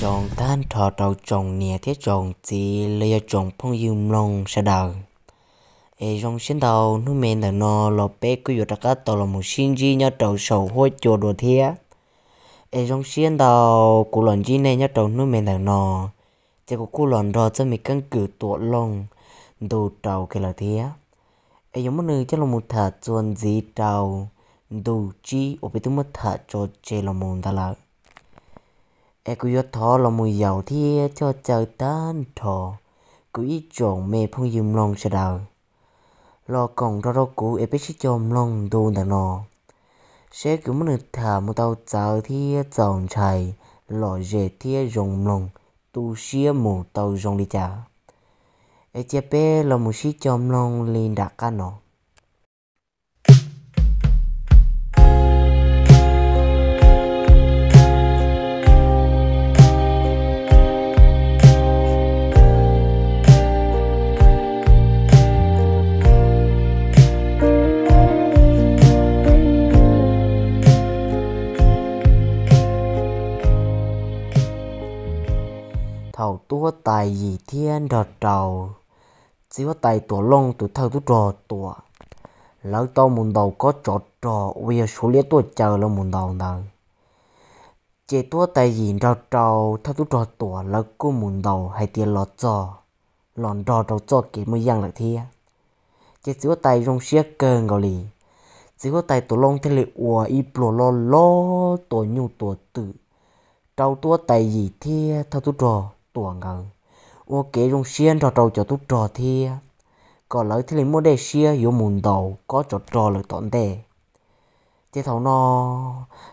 Zoo tag nrho rau tsoom niam thiab tsoom txiv los yog tsoom phooj ywg mloog sawv daws. Es zoo siab ntau, hnub me ntawm no los peb kuj yuav rov qab tau los mus sib ntsib nyob rau saum huab cua dua thiab. Es zoo siab ntau, kuv los ntsib nej nyob rau hnub me ntawm no, ces kuv kuj los nrog txoj me keeb kwm Tuam Looj ntu rau kiag lawm thiab. Es yuav muab nws coj los mus tham txuas ntxiv rau ntu tsib uas peb twb muab tham tso tseg los mus ntawd lawm. Es kuv yuav thov los mus yaum thiab coj caw tag nrho kuv ib tsoom me phooj ywg mloog sawv daws los koom nrog rau kuv es peb sib cog mloog ntu ntawm no, seb kuv muab nws tham mus tau txawv thiab txaus ntshai, lom zem thiab zoo mloog, tu siab mus tau zoo li cas. Es cia peb los mus sib cog mloog li nram qab no. Thaum tub huab tais Yim thiab nrog rau txiv huab tais Tuam Looj tus thawj tub rog Tuam, lawv tau mus ntaus kob tsov rog uas yog Suav liab tuaj caw lawv mus ntaus ntawd, ces tub huab tais Yim nrog rau thawj tub rog Tuam lawv kuj mus ntaus hais tias los txog, los nrog rau txoj kev muaj yeej lawm thiab. Ces txiv huab tais zoo siab kawg nkaus li, txiv huab tais Tuam Looj thiaj li ua ib pluag loj loj tua nyuj tua twm rau tub huab tais Yim thiab thawj tub rog Tuam nkawd, ua kev zoo siab nrog rau cov tub rog thiab, kom lawv thiaj li muaj dej siab yuav mus ntaus kob tsov rog lawm tom ntej. Ces thaum no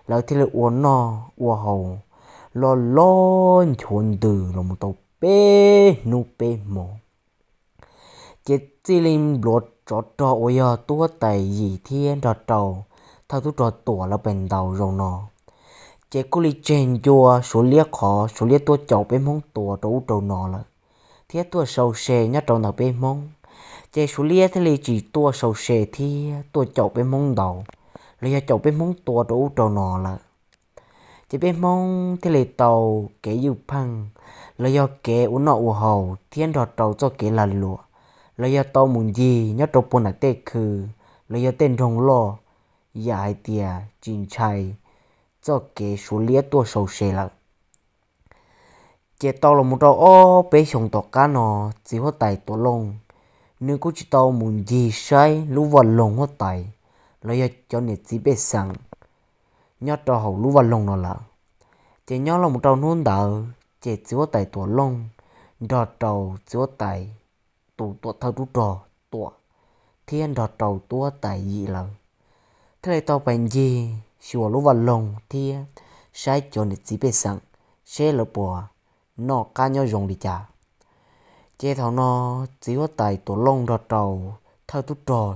lawv thiaj li ua noj ua haus loj loj nchuav ntws los mus tau peb hnub peb hmo. Ces txij li npluav tsov rog uas yog tub huab tais Yim thiab nrog rau thawj tub rog Tuam lawv pem ntaus zoo no, ces kuj li tseg ncua Suav liab qhov Suav liab tuaj caum peb Hmoob tua rau ub rau no lawm, thiab tuaj sau se nyob rau ntawm peb Hmoob. Ces Suav liab thiaj li tsis tuaj sau se thiab tuaj caum peb Hmoob ntaus los yog caum peb Hmoob tua rau ub rau no lawm. Ces peb Hmoob thiaj li tau kev ywj pheej los yog kev ua noj ua haus thiab nrog rau txoj kev lag luam los yog tau mus ncig nyob rau puag nram tej khw los yog tej nroog loj, yam hais tias tsis ntshai txoj kev Suav liab tuaj sau se lawm. Ces tau los mus rau ob peb xyoos tom qab no, txiv huab tais Tuam Looj nws kuj tsis tau mus ncig saib lub vaj loog huab tais los yog cov niam txiv pej xeem nyob rau hauv lub vaj loog no lawm. Ces nyob los mus rau hnub ntawd ces txiv huab tais Tuam Looj nrog rau txiv huab tais tus tuam thawj tub rog Tuam thiab nrog rau tub huab tais Yim lawm thiaj li tau pais ncig xyuas lub vaj loog thiab saib cov niam txiv pej xeem seb lawv puas noj qab nyob zoo li cas. Ces thaum no txiv huab tais Tuam Looj nrog rau thawj tub rog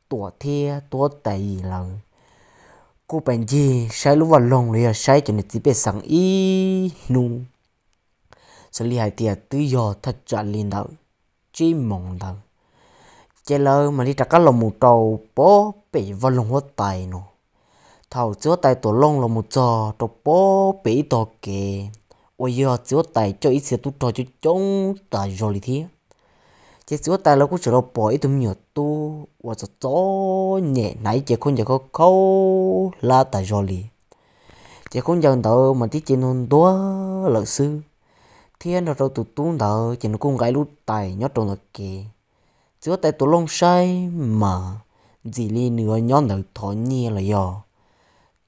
Tuam thiab tub huab tais Yim lawv kuj pais ncig saib lub vaj loog los yog saib cov niam txiv pej xeem ib hnub, xws li hais tias twb yog thaj tsam li ntawm tsib moos ntawd, ces lawv mam li rov qab los mus rau pob pem vaj loog huab tais no. Thaum txiv huab tais Tuam Looj los mus txog rau pob pem ib tog kev uas yog txiv huab tais coj ib txhia tub rog coob coob tas zog li thiab, ces txiv huab tais lawv kuj tseem los pom ib tug me nyuam tub uas txom txom nyem hnav ib ce khaub ncaws khaub khaub hlab tas zog li. Ces khaub ncaws ntawd mas tib ce ntuag ntuag lawm xwb, thiab nrog rau tus tub ntawd ces nws kuj nqa ib lub tais nyob rau ntawm kev. Txiv huab tais Tuam Looj saib mas ntxim li nws nyob ntawd thov nyiaj los yog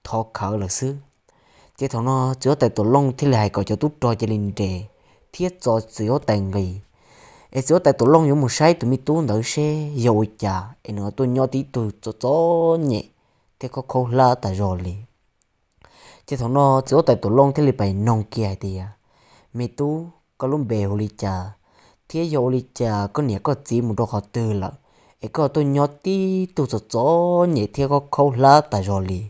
thov khawv lawm xwb. Ces thaum no txiv huab tais Tuam Looj thiaj li hais kom cov tub rog cia li nres thiab txo txiv huab tais nqis, es txiv huab tais Tuam Looj yuav mus saib tus me tub ntawd seb yog ua cas es nws tuaj nyob tib tug txom txom nyem thiab khaub khaub hlab tas zog li. Ces thaum no txiv huab tais Tuam Looj thiaj li pais noog kiag hais tias, Me tub, koj lub npe hu li cas, thiab yog ua li cas koj niam koj txiv mus rau qhov twg lawm es koj tuaj nyob tib tug txom txom nyem thiab khaub khaub hlab tas zog li?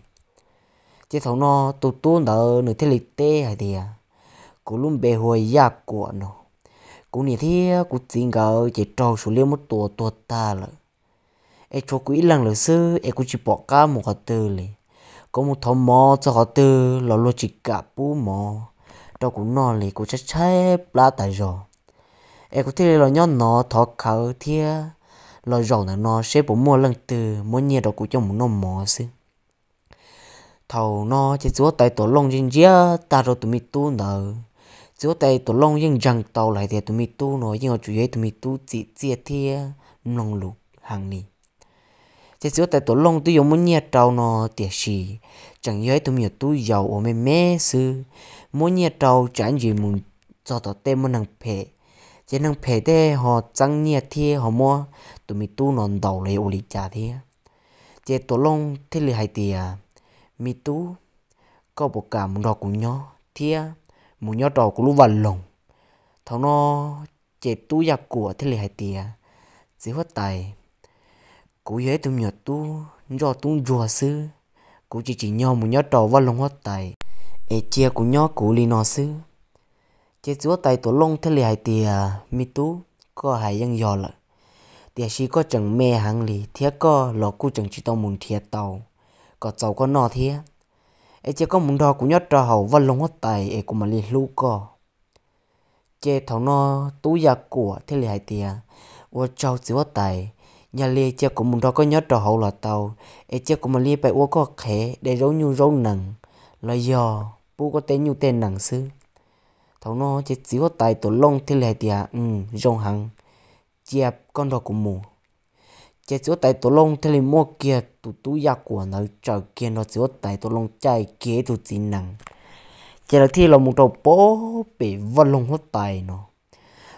Ces thaum no tus tub ntawd nws thiaj li teb hais tias, Kuv lub npe hu ua Yaj Kuam no. Kuv niam thiab kuv txiv nkawd ces raug Suav liab muab tua tuag tag lawm, es tshuav kuv ib leeg lawm xwb es kuv tsis pom qab mus qhov twg li. Kuv mus thov mov txog qhov twg los luag tsis kam pub mov, rau kuv noj li, kuv tshaib tshaib plab tas zog. Es kuv thiaj li los nyob no thov khawv thiab los zaum ntawm no seb puas muaj leej twg muab nyiaj rau kuv coj mus noj mov xwb. Thaum no ces txiv huab tais Tuam Looj ntsia ntsia tag rau tus me tub ntawd. Txiv huab tais Tuam Looj yeej ntseeg tau lawm hais tias tus me tub no yeej yuav tsum yog ib tug me tub txim txiaj thiab mloog lus heev li. Ces txiv huab tais Tuam Looj twb yuav muab nyiaj rau no, tiam sis tseem yog ib tug me nyuam tub yaus uas me me xwb, muab nyiaj rau tsam ntsis mus txog tom tej muaj neeg phem, ces neeg phem tej ho txeeb nyiaj thiab ho muab tus me tub no ntaus los yog ua li cas thiab. Ces Tuam Looj thiaj li hais tias, me tub, koj puas kam mus nrog kuv nyob thiab mus nyob rau kuv lub vaj loog? Thaum no ces tub Yaj Kuam thiaj li hais tias, txiv huab tais, kuv yog ib tug me nyuam tub ntsoj tub ntsuag xwb, kuv tsis tsim nyog mus nyob rau vaj loog huab tais, es cia kuv nyob kuv li no xwb. Ces txiv huab tais Tuam Looj thiaj li hais tias, me tub, koj hais yeej yog lawm, tiam sis koj tseem me heev li thiab koj los kuj tseem tsis tau mus nrhiav tau kom txaus koj noj thiab. Es cia koj mus nrog kuv nyob rau hauv vaj loog huab tais es kuv mam li hlub koj. Ces thaum no tub Yaj Kuam thiaj li hais tias, ua tsaug txiv huab tais, yog li cia kuv mus nrog koj nyob rau hauv los tau, es cia kuv mam li pais ua koj qhev de zaub nyuj zaub nees los yog pub koj tej nyuj tej nees xwb. Thaum no ces txiv huab tais Tuam Looj thiaj li hais tias, zoo heev, cia koj nrog kuv mus. Ces txiv huab tais Tuam Looj thiaj li muab kiag tus tub Yaj Kuam ntawd tsaws kiag nrog txiv huab tais Tuam Looj caij kiag ib tug txiv nees, ces lawv thiaj los mus rau pob pem vaj loog huab tais no.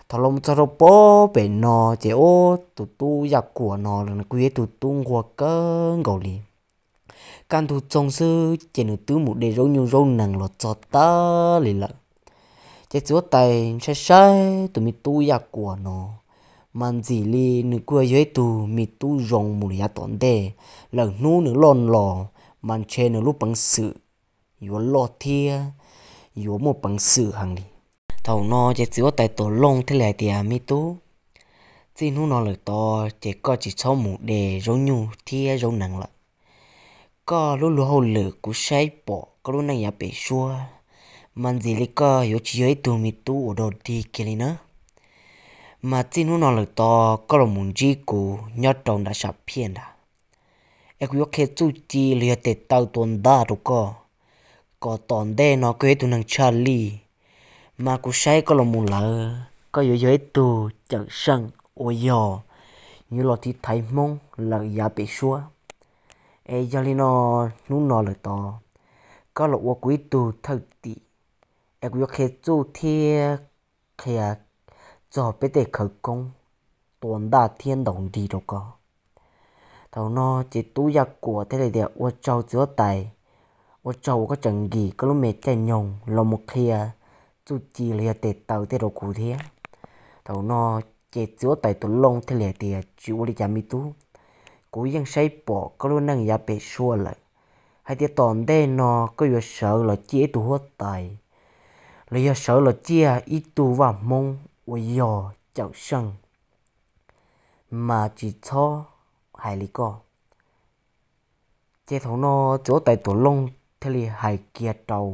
Thaum los mus txog rau pob pem no ces ub, tus tub Yaj Kuam no kuj yog ib tug tub nquag kawg nkaus li. Kaj ntug txoog xwb ces nws twb mus de zaub nyuj zaub nees los txog tag li lawm. Ces txiv huab tais saib saib tus me tub Yaj Kuam no, mas ntxim li nws kuj yog ib tug me tub zoo mus lawm yav tom ntej, lwm hnub nws loj los mas ntshe nws lub peev xwm yuav loj thiab yuav muaj peev xwm heev li. Thaum no ces txiv huab tais Tuam Looj thiaj li hais tias, me tub, txij hnub no lawm tod ces koj tsis txhob mus de zaub nyuj thiab zaub nees lawm. Koj lub luag hauj lwm kuv saib pom koj lub neej yav pem suab, mas ntxim li koj yuav tsis yog ib tug me tub uas dog dig kiag li na. Mas txij hnub no lawm tod koj los mus ntsib kuv nyob rau nram sam phiaj nrad, es kuv yuav qhia txuj ci los yog tes taw tua ntaj rau koj, kom tom ntej no koj yog ib tug neeg tshaj lij. Mas kuv saib koj los mus lawm koj yuav yog ib tug cawm seej uas yog yuav los tiv thaiv Hmoob lawm yav pem suab. Es yog li no, hnub no lawm tod koj los ua kuv ib tug thawj tim, es kuv yuav qhia txuj thiab qhia txog peb tej khawv koob tua ntaj thiab ntaus nrig rau koj. Thaum no ces tub Yaj Kuam thiaj li tias, ua tsaug txiv huab tais, ua tsaug uas koj tseem nkim koj lub me caij nyoog los mus qhia txuj ci los yog tes taw tej rau kuv thiab. Thaum no ces txiv huab tais Tuam Looj thiaj li hais tias, tsis ua li cas me tub, kuv yeej saib pom koj lub neej yav pem suab lawm, hais tias tom ntej no koj yuav sawv los ciaj ib tug huab tais los yog sawv los ciaj ib tug vaj Hmoob uas yog cawm seej, mas tsis txhob hais li koj. Ces thaum no txiv huab tais Tuam Looj thiaj li hais kiag rau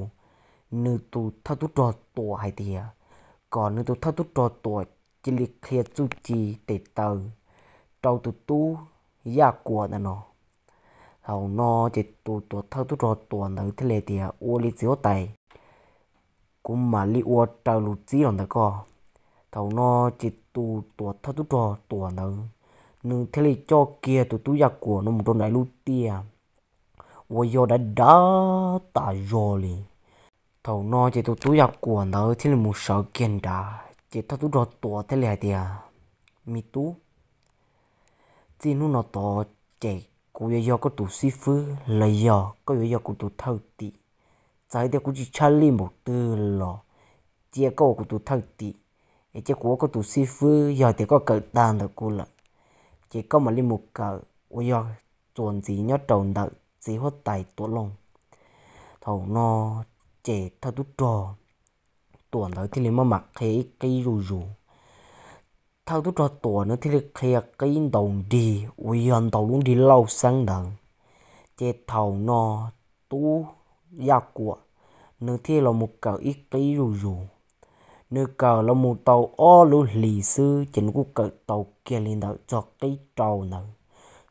nws tus thawj tub rog Tuam hais tias, kom nws tus thawj tub rog Tuam cia li qhia txuj ci tes taw rau tus tub Yaj Kuam ntawm no. Thaum no ces tus tuam thawj tub rog Tuam ntawd thiaj li tias, ua li txiv huab tais, kuv mam li ua raws lus txib los ntawm koj. Thaum no ces tus tuam thawj tub rog Tuam ntawd, nws thiaj li coj kiag tus tub Yaj Kuam no mus rau nram lub tiaj uas yog dav dav tas zog li. Thaum no ces tus tub Yaj Kuam ntawd thiaj li mus sawv kiag nrad, ces thawj tub rog Tuam thiaj li hais tias, me tub, txij hnub no tod ces kuv yuav yog koj tus xib fwb los yog koj yuav yog kuv tus thawj tim. Txawm hais tias kuv tsis tshaj lij npaum twg los cia koj ua kuv tus thawj tim, es cia kuv ua koj tus xib fwb. Yog tias koj kawm tag ntawm kuv lawm, ces koj mam li mus kawm uas yog txuas ntxiv nyob rau ntawm txiv huab tais Tuam Looj. Thaum no ces thawj tub rog Tuam ntawd thiaj li maj mam qhia ib qib zuj zus. Thawj tub rog Tuam nws thiaj li qhia qib ntaus nrig uas yog ntaus lub nrig lauj xeeb ntawd. Ces thaum no tub Yaj Kuam Nws thiaj los mus kawm ib qib zuj zus. Nws kawm los mus tau ob lub hlis xwb ces nws kuj kawm tau kiag li ntawm txog qib rau ntawd,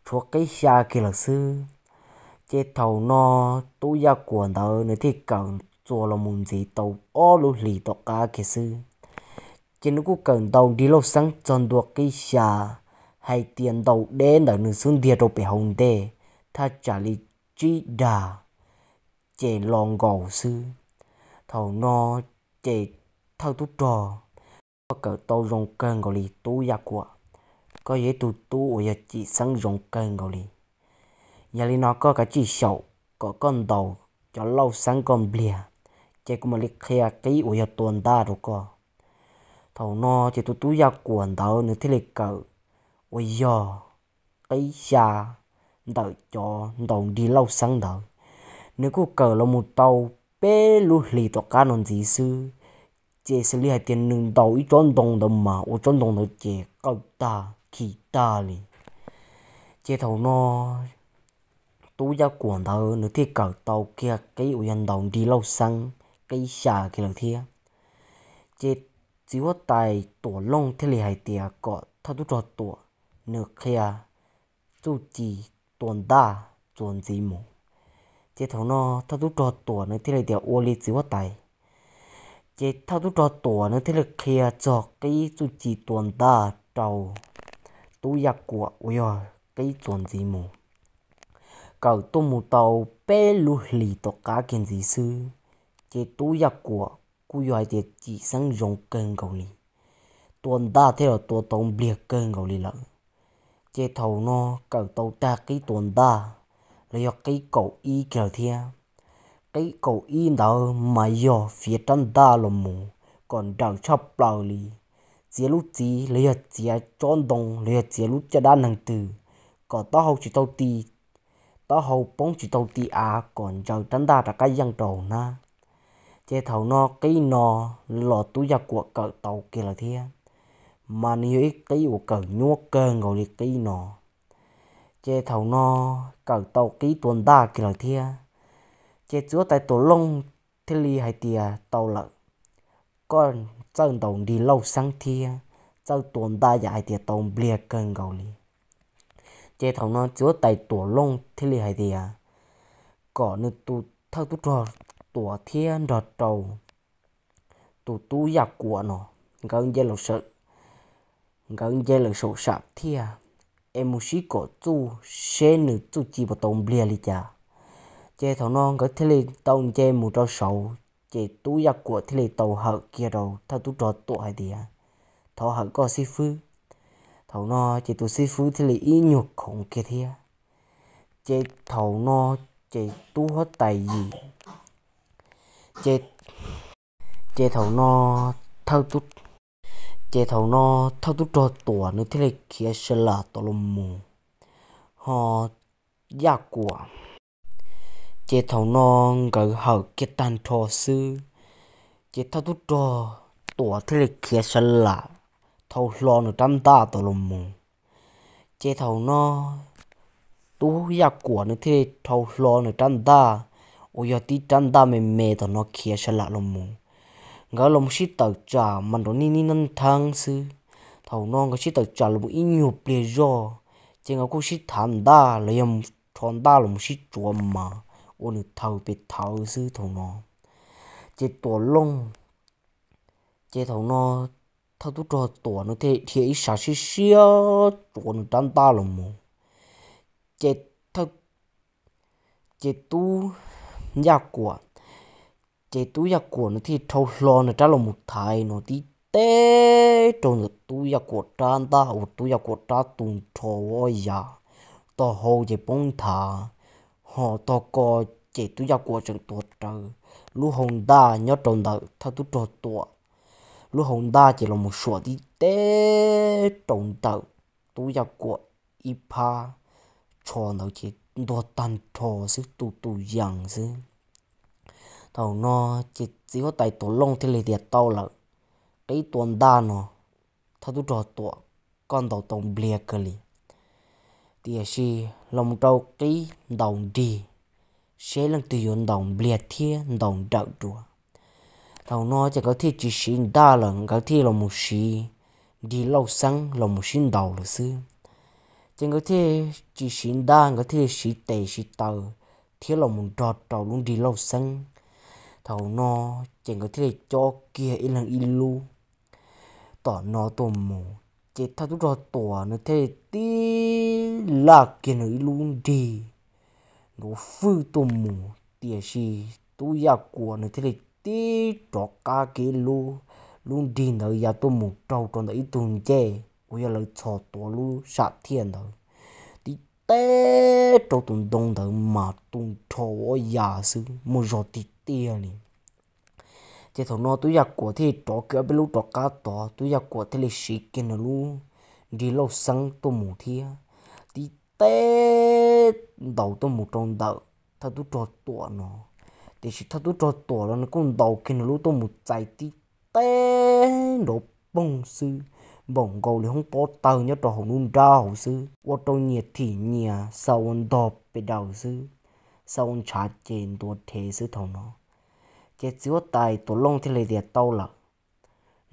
tshuav qib xya kiag lawm xwb. Ces thaum no tub Yaj Kuam ntawd nws thiaj kawm txuas los mus ntxiv tau ob lub hlis tom qab kiag xwb. Ces nws kuj kawm ntaus nrig lauj xeeb txog ntua qib xya, hais tias ntaus deb ntawm nws xub ntiag rau pem hauv ntej, thaj tsam li tsib dag ces los nkaus xwb. Thaum no ces thawj tub rog, koj kawm tau zoo kawg nkaus li tub Yaj Kuam. Koj yog ib tug tub uas yog cim xeeb zoo kawg nkaus li. Yog li no koj kav tsij xyaum kom koj ntaus cov lauj xeeb koj npliag, ces kuv mam li qhia qib uas yog tua ntaj rau koj. Thaum no ces tus tub Yaj Kuam ntawd nws thiaj li kawm uas yog qib xya ntawm cov ntaus nrig lauj xeeb ntawd. Nws kuj kawm los mus tau peb lub hlis tom qab no ntxiv xwb, ces xws li hais tias nws ntaus ib tsob ntoo ntawd mas ua tsob ntoo ntawd ces qawj tag khi tag li. Ces thaum no tub Yaj Kuam ntawd nws thiaj kawm tau kiag qib uas yog ntaus nrig lauj xeeb qib xya kiag lawm thiab. Ces txiv huab tais Tuam Looj thiaj li hais tias kom thawj tub rog Tuam nws qhia txuj ci tua ntaj txuas ntxiv mus. Ces thaum no thawj tub rog Tuam nws thiaj li tias ua li txiv huab tais. Ces thawj tub rog Tuam nws thiaj li qhia txog qib txuj ci tua ntaj rau tub Yaj Kuam uas yog qib txuas ntxiv mus. Kawm tuaj mus tau peb lub hlis tom qab kiag ntxiv xwb, ces tub Yaj Kuam kuj yog hais tias cim xeeb zoo kawg nkaus li, tua ntaj thiaj los tua tau npliag kawg nkaus li lawm. Ces thaum no kawm tau tag qib tua ntaj los yog qib kaum ib kiag lawm thiab. Qib kaum ib ntawd mas yog fiav rab ntaj los mus kom nrawm tshaj plaws li, txiav lub txiv los yog txiav tsob ntoo los yog txiav lub caj dab neeg twg kom taub hau tsis tau ti, taub hau poob tsis tau ti av kom ntsaws rab ntaj rov qab yeej rau hauv hnab. Ces thaum no qib no los tub Yaj Kuam kawm tau kiag lawm thiab, mas nws yog ib qib uas kawm nyuaj kawg nkaus li qib no. Ces thaum no kawm tau qib tua ntaj kiag lawm thiab, ces txiv huab tais Tuam Looj thiaj li hais tias tau lawm, koj txawj ntaus nrig lauj xeeb thiab txawj tua ntaj yam hais tias tau npliag kawg nkaus li. Ces thaum no txiv huab tais Tuam Looj thiaj li hais tias kom nws tus thawj tub rog Tuam thiab nrog rau tus tub Yaj Kuam no, nkawd nce, nkawd nce lawm saum sam thiaj, es mus sib kom txuj seb nws txuj ci puas tau npliag li cas. Ces thaum no nkawd thiaj li tau nce mus rau saud, ces tub Yaj Kuam thiaj li tau hawm kiag rau thawj tub rog Tuam hais tias, thov hawm koj xib fwb. Thaum no ces tus xib fwb thiaj li ib nyuag khoov kiag thiab. Ces thaum no ces tub huab tais Yim, ces, ces thaum no thawj tub, ces thaum no thawj tub rog Tuam nws thiaj li khiav sa lam tom los mus, ho Yaj Kuam, ces thaum no nkawd hawm kiag tag nrho xwb, ces thawj tub rog Tuam thiaj li khiav sa lam thau hlo nws rab ntaj tom los mus. Ces thaum no tub Yaj Kuam nws thiaj li dhau hlo nws rab ntaj uas yog tib rab ntaj me me tom no khiav sa lam los mus. Nkawd los mus sib tawm tsam mas nrov nij nij nab ntheeb xwb. Thaum no nkawd sib tawm tsam los mus ib nyuag pliag zoj, ces nkawd kuj sib thav ntaj los yog rho ntaj los mus sib tsuav mas ua nws thawv pes thawv xwb thaum no. Ces Tuam Looj, ces thaum no thawj tub rog Tuam nws thiaj dhia ib sab siab siab tsuav nws rab ntaj los mus. Ces, ces tub Yaj Kuam, ces tub Yaj Kuam nws thiaj dhau hlo nws rab los mus thaiv no tib teb rau ntawm tub Yaj Kuam rab ntaj uas tub Yaj Kuam rab tu nrho ua ob yav, tog hau ces poob nthav, ho tog ko ces tub Yaj Kuam tseem tuav rawv lub hau ntaj nyob rau ntawm thawj tub rog Tuam lub hau ntaj ces los mus suam tib teb rau ntawm tub Yaj Kuam ib phab tsho ntawd ces ntuag tag nrho xwb, tu tu yees xwb. Thaum no ces txiv huab tais Tuam Looj thiaj li tias tau lawm, qib tua ntaj no thawj tub rog Tuam koj ntaus tau npliag kawg li, tiam sis los mus rau qib ntaus nrig seb leej twg yuav ntaus npliag thiab ntaus nrawm dua. Thaum no ces nkawd thiaj tsis siv ntaj lawm, nkawd thiaj los mus siv nrig lauj xeeb los mus sib ntaus lawm xwb. Ces nkawd thiaj tsis siv ntaj, nkawd thiaj li siv tes siv taw thiab los mus nrog rau lub nrig lauj xeeb. Thaum no ces nkawd thiaj li cob kiag ib leeg ib lub tom no tuaj mus. Ces thawj tub rog Tuam nws thiaj li tib laj kiag nws ib lub nrig nruv fwj tuaj mus, tiam sis tub Yaj Kuam nws thiaj li tib rov qab kiag ib lub, lub nrig ntawd ya tuaj mus raug rau ntawm ib tug ncej uas yog lawv txhos tuav lub sam thiaj ntawd, tib teb rau tus ntoo ntawd mas tu nrho ua ya xwb, muaj zog tiag tiag li. Ces thaum no tub Yaj Kuam thiaj li rov kiag ob peb lub rov qab tod, tub Yaj Kuam thiaj li siv kiag nws lub nrig lauj xeeb tuaj mus thiab, tib teb ntaus tuaj mus rau ntawm thawj tub rog Tuam no. Tiam sis thawj tub rog Tuam los nws kuj ntaus kiag nws lub tuaj mus txais tib teb nrov poog xwb, npaum nkaus li hoob pob tawg nyob rau hauv lub nrab hauv xwb, ua rau nyias thim nyias xa ua ntog pes daws xwb, xa ua ntshav ces ntuav rhev xwb thaum no. Ces txiv huab tais Tuam Looj thiaj li tias tau lawm,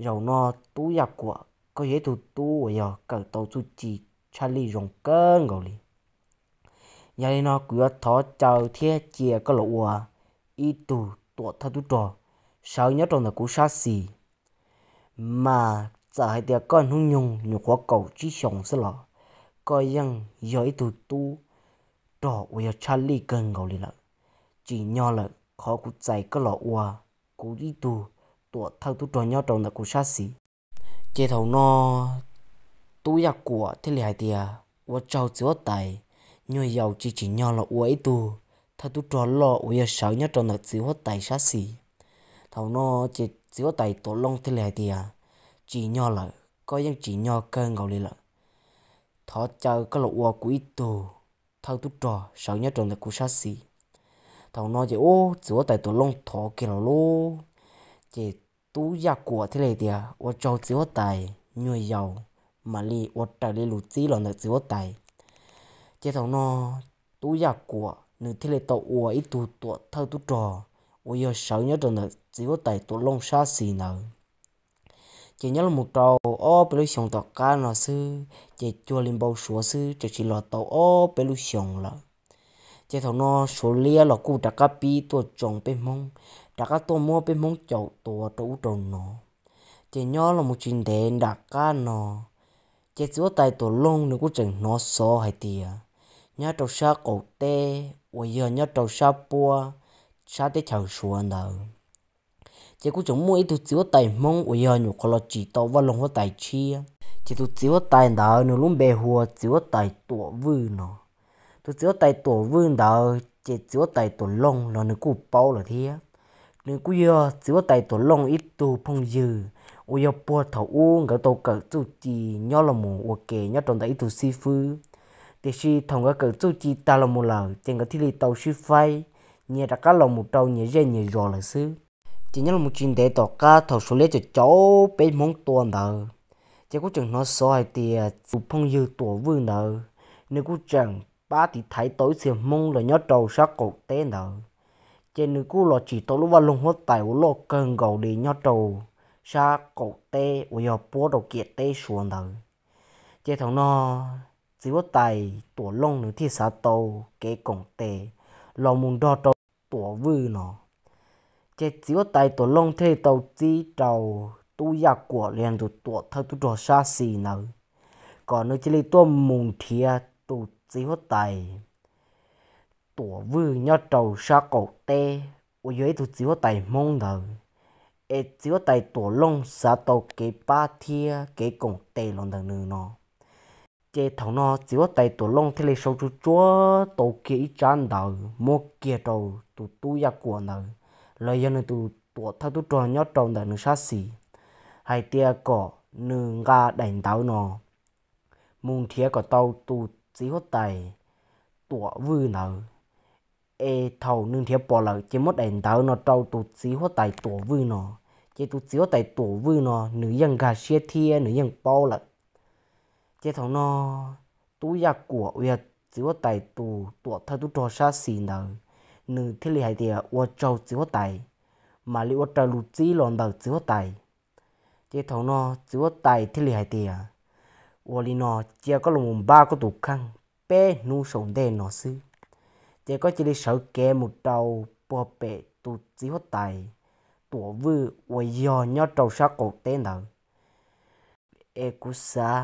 zaum no tub Yaj Kuam koj yog ib tug tub uas yog kawm tau txuj ci tshaj lij zoo kawg nkaus li. Yog li no kuv yuav thov caw thiab cia koj los ua ib tug tuam thawj tub rog sawv nyob rau ntawm kuv sab xis. Mas txawm hais tias koj hnub nyoog nyuam qhuav kaum tsib xyoos xwb los koj yeej yog ib tug tub rog uas yog tshaj lij kawg nkaus li lawm. Tsim nyog lawm, qhov kuv txais koj los ua kuv ib tug tuam thawj tub rog nyob rau ntawm kuv sab xis. Ces thaum no tub Yaj Kuam thiaj li hais tias, ua tsaug txiv huab tais, nyuag yaus tsis tsim nyog los ua ib tug thawj tub rog loj uas yog sawv nyob rau ntawm txiv huab tais sab xis. Thaum no ces txiv huab tais Tuam Looj thiaj li hais tias, tsim nyog lawm, koj yeej tsim nyog kawg nkaus li lawm. Thov caw koj los ua kuv ib tug thawj tub rog sawv nyob rau ntawm kuv sab xis. Thaum no ces ub txiv huab tais Tuam Looj thov kiag los lauj. Ces tub Yaj Kuam thiaj li tias, ua tsaug txiv huab tais, nyuag yaus mam li ua raws li lus txib los ntawm txiv huab tais. Ces thaum no tub Yaj Kuam nws thiaj li tau ua ib tug tuam thawj tub rog uas yog sawv nyob rau ntawm txiv huab tais Tuam Looj sab xis ntawd. Ces nyob los mus rau ob peb lub xyoos tom qab no xwb, ces cuag li npau suav xwb tseem tsis los tau ob peb lub xyoos lawm. Ces thaum no Suav liab los kuj rov qab pib tuaj tsoo peb Hmoob, rov qab tuaj muab peb Hmoob caum tua rau ub rau no. Ces nyob los mus tsis ntev nram qab no, ces txiv huab tais Tuam Looj nws kuj tseem hnov xov hais tias nyob rau sab qaum teb uas yog nyob rau sab puab, sab teb chaws Suav ntawd, ces kuj tseem muaj ib tug txiv huab tais Hmoob uas yog nyuam qhuav los tsim tau vaj loog huab tais tshiab. Ces tus txiv huab tais ntawd nws lub npe hu ua txiv huab tais Tuam Vwj no. Tus txiv huab tais Tuam Vwj ntawd ces txiv huab tais Tuam Looj los nws kuj paub lawm thiab. Nws kuj yog txiv huab tais Tuam Looj ib tug phooj ywg uas yog puag thaum ub nkawd tau kawm txuj ci nyob los mus ua ke nyob rau ntawm ib tug xib fwb. Tiam sis thaum nkawd kawm txuj ci tag los mus lawm ces nkawd thiaj li tau sib faib, nyias rov qab los mus rau nyias zej nyias zos lawm xwb. Ces nyob los mus tsis ntev tom qab thaum Suav liab caum caum peb Hmoob tua ntawd, ces kuj tseem hnov xov hais tias tus phooj ywg Tuam Vwj ntawd, nws kuj tseem pab tiv thaiv tau ib txhia Hmoob los nyob rau sab qaum teb ntawd. Ces nws kuj los tsim tau lub vaj loog huab tais uas loj kawg nkaus li nyob rau sab qaum teb uas yog puab rau ciam teb Suav ntawd. Ces thaum no txiv huab tais Tuam Looj nws thiaj xav tau kev koom tes los mus nrog rau Tuam Vwj no. Ces txiv huab tais Tuam Looj thiaj li tau txib rau tub Yaj Kuam los yog tus tuam thawj tub rog sab xis ntawd, kom nws cia li tuaj mus nrhiav tus txiv huab tais Tuam Vwj nyob rau sab qaum teb uas yog ib tug txiv huab tais Hmoob ntawd, es txiv huab tais Tuam Looj xav tau kev pab thiab kev koom tes los ntawm nws no. Ces thaum no txiv huab tais Tuam Looj thiaj li sau tsuag tsuag tau kiag ib tsab ntawv muab kiag rau tus tub Yaj Kuam ntawd, los yog nws tus tuam thawj tub rog nyob rau ntawm nws sab xis, hais tias kom nws nqa daim ntawv no mus nrhiav kom tau tus txiv huab tais Tuam Vwj ntawd. Es thaum nws nrhiav pom lawm ces muab daim ntawv no rau tus txiv huab tais Tuam Vwj no, ces tus txiv huab tais Tuam Vwj no nws yeej nkag siab thiab nws yeej paub lawm. Ces thaum no tub Yaj Kuam uas yog txiv huab tais tus tuam thawj tub rog sab xis ntawd, nws thiaj li hais tias, Ua tsaug txiv huab tais, mam li ua raws lus txib los ntawm txiv huab tais. Ces thaum no txiv huab tais thiaj li hais tias, Ua li no, cia koj los mus npaj koj tus kheej peb hnub saum ntej no xwb, ces koj cia li sawv kev mus rau puag pem tus txiv huab tais Tuam Vwj uas yog nyob rau sab qaum teb ntawd, es kuv xav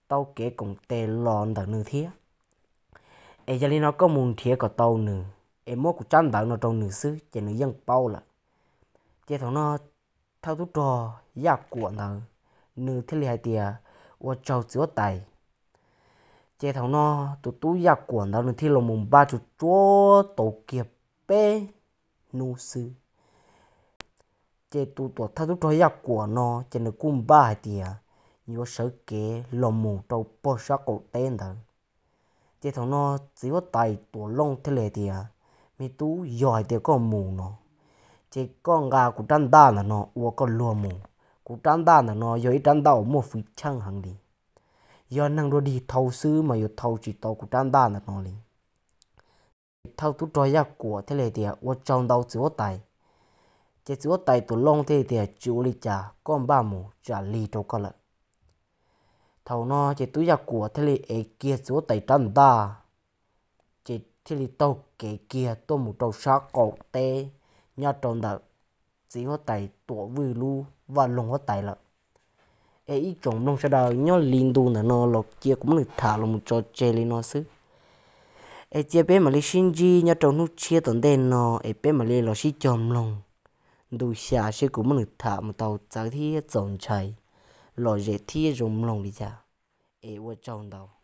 tau kev koom tes los ntawm nws thiab. Es yog li no koj mus nrhiav kom tau nws, es muab kuv tsab ntawv no rau nws xwb ces nws yeej paub lawm. Ces thaum no thawj tub rog Yaj Kuam ntawd, nws thiaj li hais tias, Ua tsaug txiv huab tais. Ces thaum no tus tub Yaj Kuam ntawd nws thiaj los mus npaj tsuj tsuab tau kiag peb hnub xwb. Ces tus tuam thawj tub rog Yaj Kuam no ces nws kuj npaj hais tias yuav sawv kev los mus rau puag sab qaum teb ntawd. Ces thaum no txiv huab tais Tuam Looj thiaj li hais tias, Me tub, yog hais tias koj mus no, ces koj nqa kuv rab ntaj ntawm no ua koj luag mus. Kuv rab ntaj ntawm no yog ib rab ntaj uas muaj hwj chim heev li. Yog neeg dua dig thau xwb mas yuav thau tsis tau kuv rab ntaj ntawm no li. Thawj tub rog Yaj Kuam thiaj li tias, Ua tsaug ntau txiv huab tais. Ces txiv huab tais Tuam Looj thiaj li tias, Tsis ua li cas, koj npaj mus, tsam lig rau koj lawm. Thaum no ces tub Yaj Kuam thiaj li ev kiag txiv huab tais rab ntaj, ces thiaj li taug kev kiag tuaj mus rau sab qaum teb nyob rau ntawm txiv huab tais Tuam Vwj lub vaj loog huab tais lawm. Es ib tsoom mloog sawv daws, nyob li ntu ntawm no los cia kuv muab nws tham los mus tso tseg li no xwb. Es cia peb mam li sib ntsib nyob rau hnub tshiab tom ntej no, es peb mam li los sib cog mloog ntu xya seb kuv muab nws tham mus tau txawv thiab txaus ntshai, lom zem thiab zoo mloog li cas. Es ua tsaug ntau.